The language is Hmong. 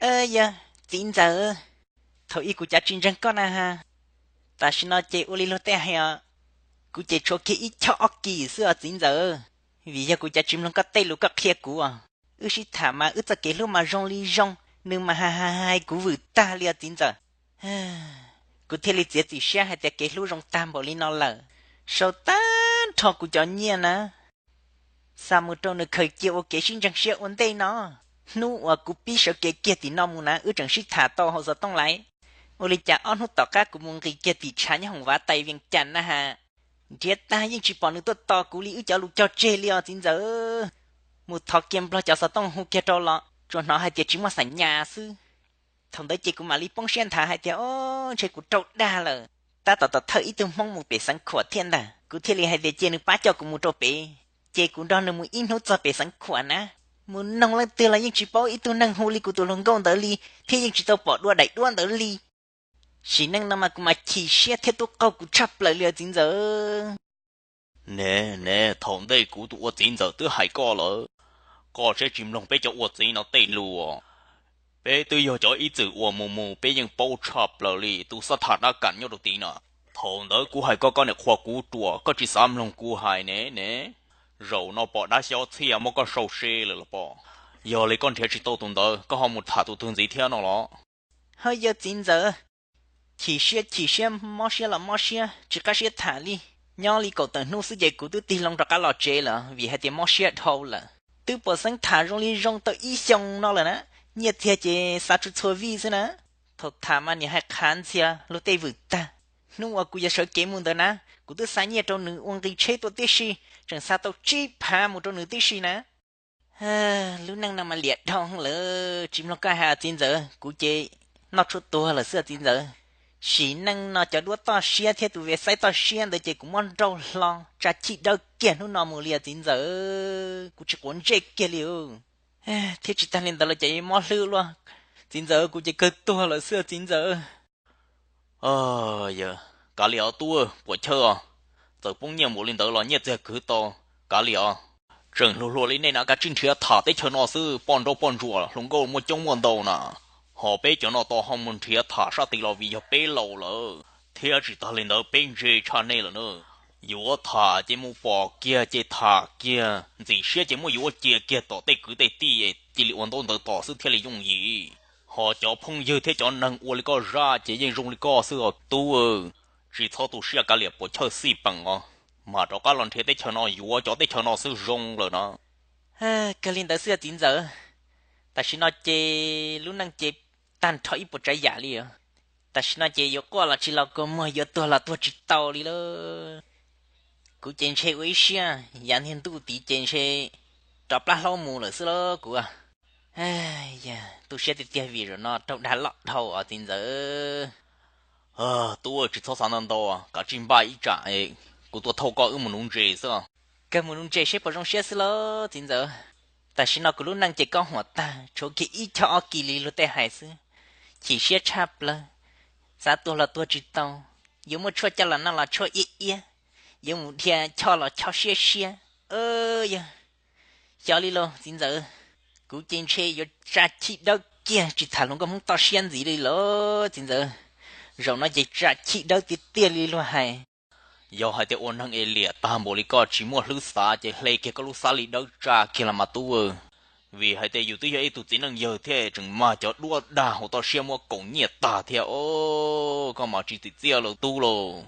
Yog, txiv ntxawm, thaum ub kuv cav tsis ntseeg koj na has. Tam sim no ces ua li luag tej hais os, kuv ces tshuav kiag ib choj ob kis xwb os txiv ntxawm, vim yog kuv cav tsis mloog koj tej lus koj qhia kuv os. Wb sib tham mas wb txoj kev hlub mas zoo li zoo, nws mas hais hais kuv vwm tag li os txiv ntxawm. Kuv thiaj li txiav txim siab hais tias kev hlub zoo tag npaum li no lawm, sau tag nrho kuv cov nyiaj na, xa mus rau nws khaws cia ua kev sib ntseeg siab ua ntej no. Hnub uas kuv pib sawv kev kiag tim no mus na wb tseem sib tham tau hauv xov tooj lawm. Ua li cas ob hnub tom qab kuv mus nqis kiag tim tshav nyob hoom Vav Tais Vias Cas na has, nrhiav tag yeej tsis pom nws tuaj tos kuv li, wb cov lus cog tseg li os txiv ntxawm. Mus thov kiag Nplog cov xov tooj hu kiag rau los tsuas hnov hais tias tsis muaj xam nyas xwb. Thaum ntawd ces kuv mam li poob siab nthav hais tias o, ntshe kuv raug dag lawm. Tab tom tom thawj ib tug Hmoob mus pem Xeev Khuam thiab ntag, kuv thiaj li hais tias cia nws pab coj kuv mus rau pem. Ces kuv nrog nws mus ib hnub txog pem Xeev Khuam na, mus noog leej twg los yeej tsis paub ib tug neeg hu li kuv tus hluas nkauj ntawd li, thiab yeej tsis tau pom dua daim duab ntawd li. Sim neej no mas kuv mas chim siab thiab tub qaug kuv tshaj plaws li os txiv ntxawm. Ne, ne, thaum ntej kuv tus ua txiv ntxawm twb hais koj lawm, koj saib tsis mloog peb cov ua txiv no tej lus. Peb twb yog cov ib txwm ua mus mus peb yeej paub tshaj plaws li tus xab tham dab kam nyob rau tid na. Thaum ntawd kuv hais koj, koj niam qhuas kuv ruam, koj tsis xav mloog kuv hais ne ne. Zaum no pom dab xyob txhiaj muab koj sau se lawm los pom. Yog li koj nrhiav tsis tau tus ntawd koj ho mus tham tus twg ntxiv thiab no los? Ho yog txiv ntxawm, chim siab chim siab mob siab los mob siab tsis qab siab tham li. Nyob li kaum tawm hnub xwb ces kuv twb tig loo rov qab los tsev lawm vim hais tias mob siab dhau lawm. Twb pom xeeb tham zoo li zoo tau ib xyoos no lawm na, nyiaj txiag ces xav tsuas txhua vij xwb na. Thaum tham mas niam hais qhav ntxhias luag tej vwm tag. Hnub uas kuv yuav sawv kev mus ntawd na, kuv twb xa nyiaj rau nws ua nqi tsheb tuaj tib si, tseem xa tau tsib phav mus rau nws tib si na. Lub neej no mas liam dhau lawm, tsis mloog koj hais txiv ntxawm, kuv ces noj tshuaj tuag lawm xwb txiv ntxawm. Sim neej no cov duab toj siab thiab tus ves xaib toj siab ntawd ces kuv muab nrauj hlo tsa chij dawb kiag hnub no mus li txiv ntxawm, kuv tsis quav ntsej kiag li. Thiab tsis tag li ntawd los ces mob hlwb luaj, txiv ntxawm, kuv ces kawg tuag lawm xwb txiv ntxawm. Yog, kav liam os tub, puas chawj os. Txawm poob nyiaj npaum li ntawd los nyiaj txiag kwv tau, kav liam os. Tseem hluas hluas li nej na kav tsij nrhiav tham teb chaws no xwb, poj nrauj poj ntsuam hluas nkauj muaj coob muaj ntau na. Ho peb cov no tau ho mus nrhiav tham sab tid los vim yog peb laus lawm, thiab tsis tag li ntawd peb ntse tshaj nej lawm na. Yuav tham ces mus pom kiag ces tham kiag, ntxim siab ces muab yuav ua cia kiag tom tej kwv tej tij, cia li ua ntaub ntawv tos xwb thiaj li yooj yim. Ho cov phooj ywg thiab cov neeg ua li koj zaj ces yeej zoo li koj xwb os tub. Tsis txhob tu siab, kav liam puas chawj xij peem os, mam rov qab los nrhiav teb chaws no, yuav cov teb chaws no xwb zoo lawm na. Kawg li ntawd xwb txiv ntxawm, tam sim no ces lub neej ces tag nrho ib puas tsav yam li os. Tam sim no ces yuav quaj los tsis los kua muag, yuav tuag los tuag tsis tau li lauj. Kuv ces ntshe ua ib siab yav niag ntuj tid ces ntshe rov plab hlaub mus lawm xwb lauj kuv. Tu siab tiag tiag vim zaum no raug dag loj dhau os txiv ntxawm. Tub, tsis txhob xav ntau ntau, kav tsij npaj ib tsam, kuv tuaj thauj koj wb mus nuv ntses xwb. Kawg mus nuv ntses seb puas zoo siab xwb lauj txiv ntxawm. Tam sim no kuv lub neej ces koj huam tag, tshuav kiag ib choj ob kis li luag tej hais xwb. Chim siab tshaj plaws, xav tuag los tuag tsis tau, yuav muaj tshuaj coj los noj los tshuaj iab iab, yuav mus dhia choj los choj siab siab. Yog, xyov li lauj txiv ntxawm, kuv ces ntshe yuav tsa chij dawb kiag tsis tham hluas nkauj Hmoob toj siab ntxiv li lauj txiv ntxawm. Zaum no ces tsa chij dawb tiag tiag li luag hais. Yog hais tias ua neeg es liam tag npaum li koj tsis muaj hlwb xav ces hle kiag koj lub xab li dawb tsa kiag los mas tub. Vim hais tias yus twb yog ib tug txiv neej yawg thiab tseem mag cov duab dag hauv toj siab muab kaum nyiaj tag thiab os, koj mas tsis txim txiaj lauj tub lauj.